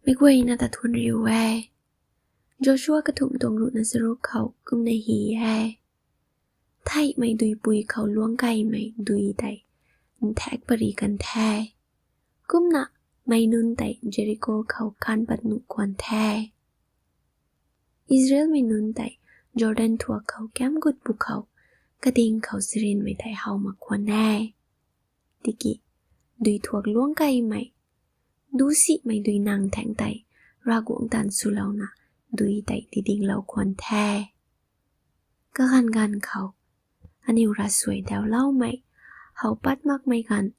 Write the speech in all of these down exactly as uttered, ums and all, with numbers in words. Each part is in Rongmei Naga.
Meic guayna ta thuanc riu e. Joshua kathumh tuang ruhna charuk khou kumna hy e: Theihmei duipui khou luangc kaimei dui tei nthaekc pary kan the. Kumna meic nunc tei Jeriko khou kaanv pat nuh khwan the. Israelmei nunc tei Jordan thuak khou kam gut pwkhou kading khou charynmei tei how mak khwan e. Tiki dui thuak luangc kaimei, duc simei dui nang thaeng tei Ravguangc taanv swlouna dui tei tidinglou khwan the. Kaganv ganv khou aniu ravsuai dauloumei how pat makmei ganv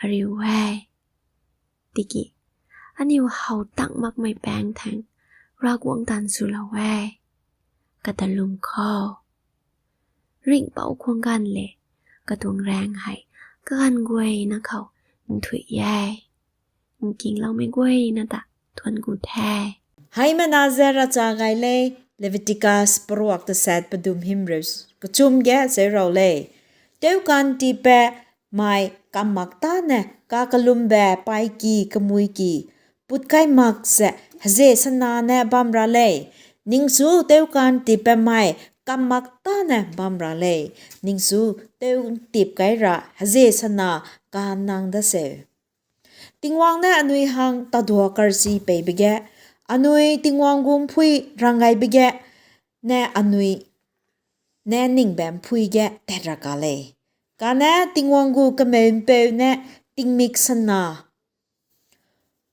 ariu e. Tiki aniu how tang makmei paeng thaeng Ravguangc taanv swlou e. Kata lwm khou ringhpouc khwang ganv le katuang raeng hei kaganv guayna khou nthuih e. Nkingloumei guayna ta thuanc ku the. Heimana ze ravchap gay le. Leviticus paruak tasat padum hymriu kachum ge zauc rou le. Tewkan tiipatmei kam mak tana kakalumbe paiki kamui ki put kai mak ze heze sana ne bam ra le. Ningchu tewkan tiipatmei kam mak tana bam ra le. Ningchu tew tip kai ra heze sana kanang da se. Tingwang ne anui hang tadua karchi pei bage, anui Tingwang gu mphui rang gay bage, ne anui ne ning bam phui ge tat ra ka le. Kane Tingwang gu kamei mpeu ne tingmik sana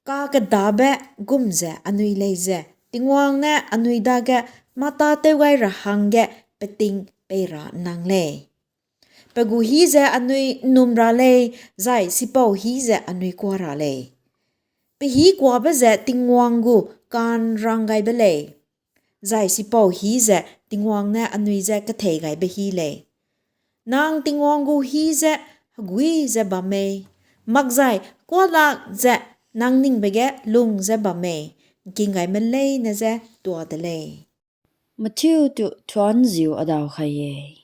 kakadabe gum ze anui lei ze Tingwang ne anui dage mata tew gay ra hang ge pating pei ra nang le. Pagu hy ze anui num ra le, zai sipou hy ze anui kua ra le. Pahy kuabe ze Tingwang gu kaanv rang gay be le, zai sipou hy ze Tingwang ne anui ze kathei gay be hy le. Nang Tingwang gu hy ze hagui ze bam e, makzai kuaklak ze nang ning bage lung ze bam e, nking gay maleina ze tua de le. Mathiu tu thuanziu adaw khat e.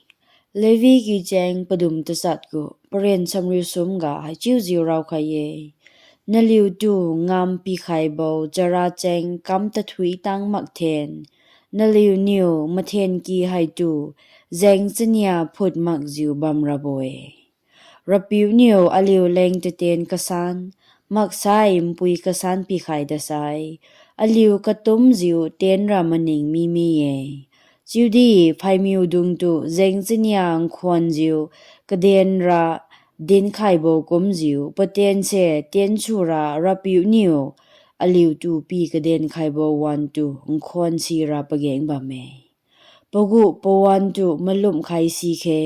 Levi ki chaeng padum tasat gu paren samriu sum ga hei chiuziu raw khat e. Naliu tu ngamv pi khat bou chara chaeng kam tathui tang mak then, naliu niw mathen ki hei tu zaeng chania phut makziu bam ra bo e. Ravpiu niw aliu laeng taten kasan, maksai mpui kasan pi khat da sai, aliu katumziu ten ra maning mi mi e. Chiudi pheimiu dung tu zaeng chania nkhwanziu kaden ra dinc khat bou kumziu, paten se ten sw ra Ravpiu niw aliu tu pi kaden khat bou wan tu nkhwan si ra pagaeng bam e. Pagu pawan tu malumh khat si khe.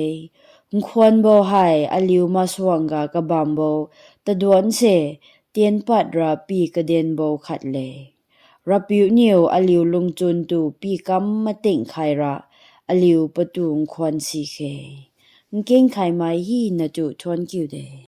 Nkhwan bou hei aliu masuang ga kabam bou taduanc se ten pat ra pi kaden bou khat le. Ravpiu niw aliu lungchun tu pi kam mating khat ra aliu patu nkhwan si khe. Nking khaymei hyna tu thuanc kiu de.